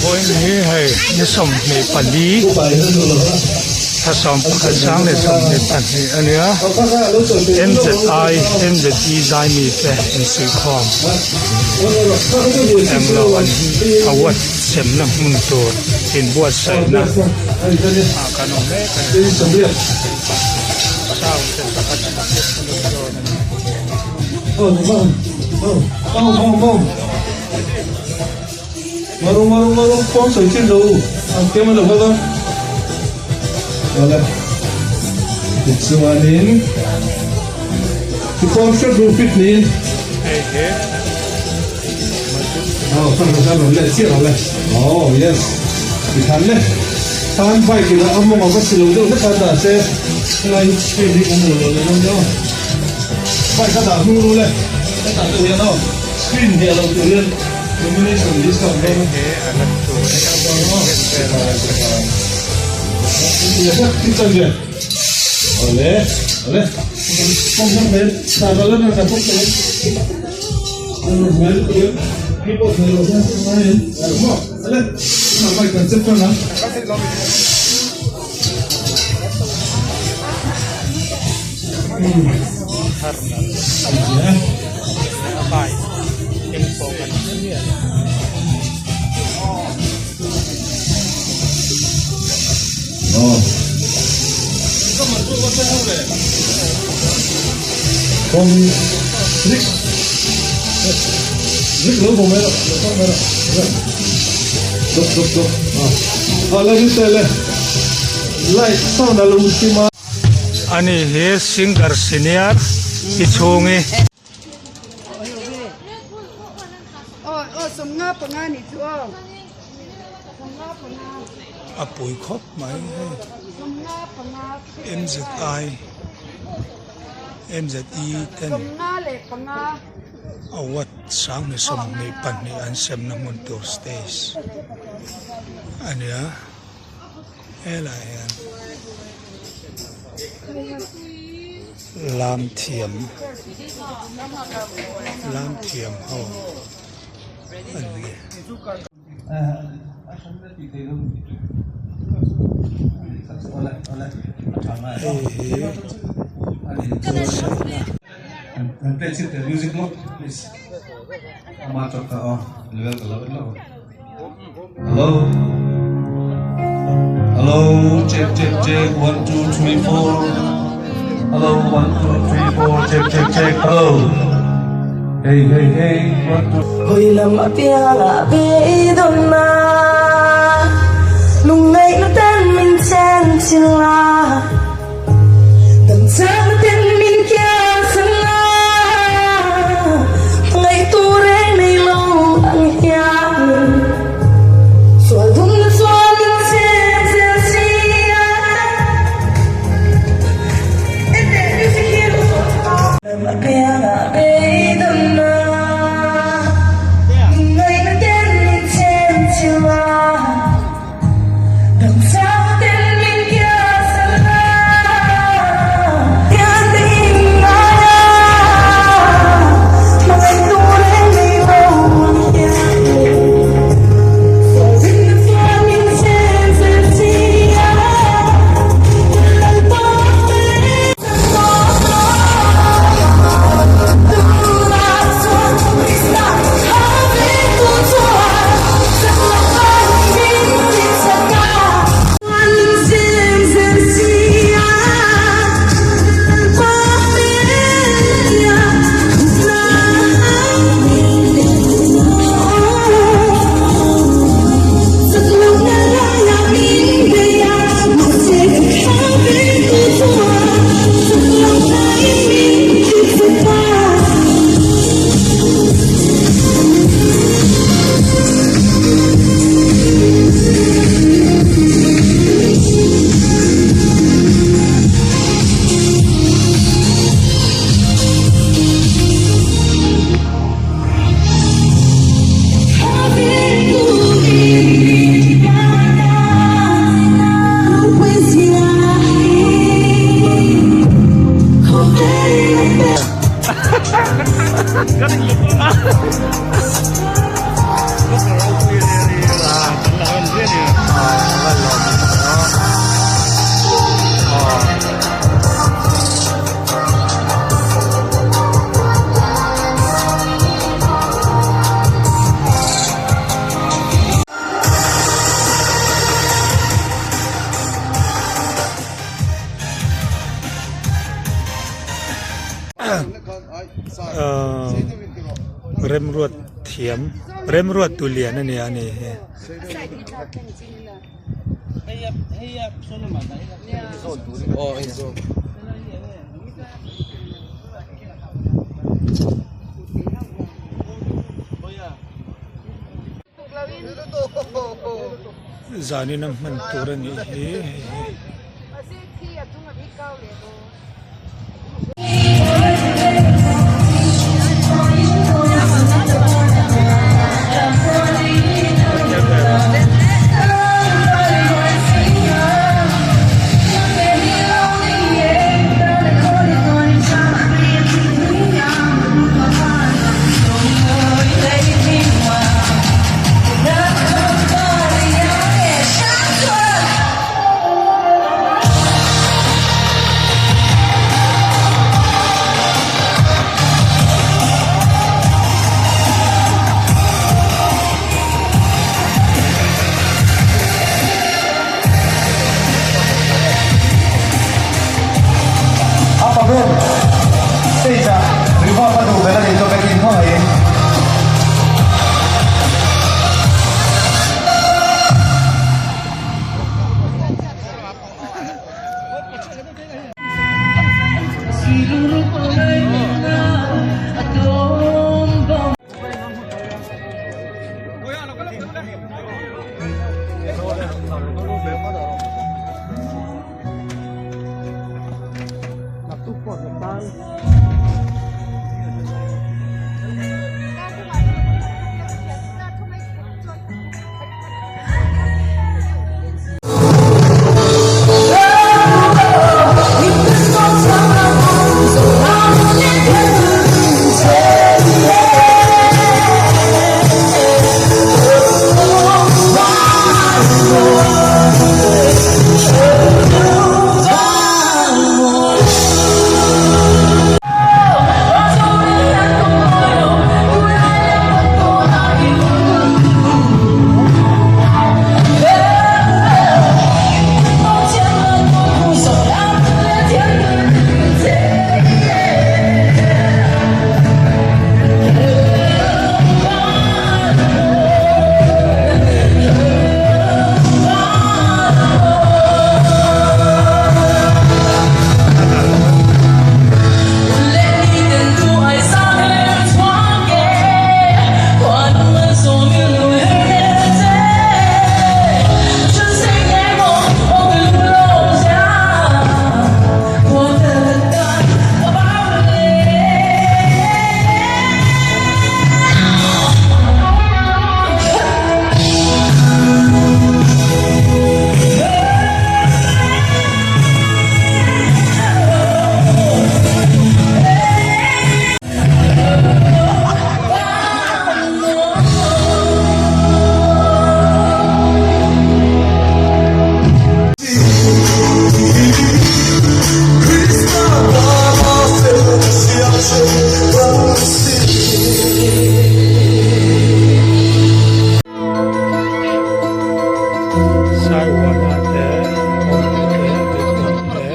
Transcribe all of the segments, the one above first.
Vawiin hi hei ni 24 thla 11 2022 a nia MZI MZE zai mite insuihkhawm englo an award semna hmun tur inbuatsaihna ah kan awm mek a ni sound te sak a tha bawk a ni dawn a ni. Maru maru maru pawng sawi chin lo ang kem a lo kal a awle tichuanin tipawn hret ru fit niin aw kan kan rawn leh chiah awle oh yes tikhan le tan bike in a mawng a va si lo deuh hlek a dah se helai hi screen hi kan hmu lo leh dawn nia bike a dah hnung ru le hetah te hian aw screen hliah lo tur hian Nomination list a awm dawn a. Ani hi singer senior i chhungi. A pui khawp mai hei MZI MZE ten award 2022 an semna hmun tur stage a nia. Helai hian lam thiam lam thiam ho an ni. Hei hi inbuatsaihna. Hello. Hello, check, check, check. One, two, three, four. Hello, one, two, three, four. Check, check, check. Hello. Hey, hey, hey. One, two. Hawi lam apiangah beidawnna Lungngaihna ten min chen chilh a Dam chakna ten min kiansan a Ngaihtuah reng nei lo ang hian Sual dumna chuan min cheng zel si a Lam apiangah beidawnna Lungngaihna ten min chen. thiam remruat tu lian a nia a ni hi. Zanin a hman tur a nih hi hei hi. A pa ber stage ah reverb a duh ber a nih chu backing khaw ngeiin. Saiwanah te kawngpui te tuikuang te.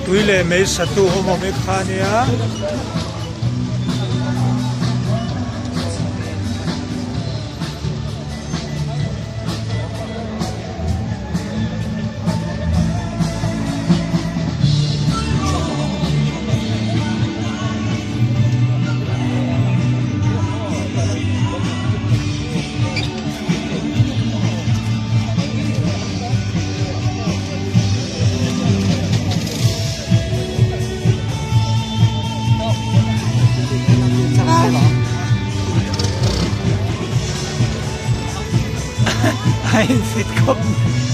Tui leh mei satu awm awm e kha nia. A in fit khawp mai.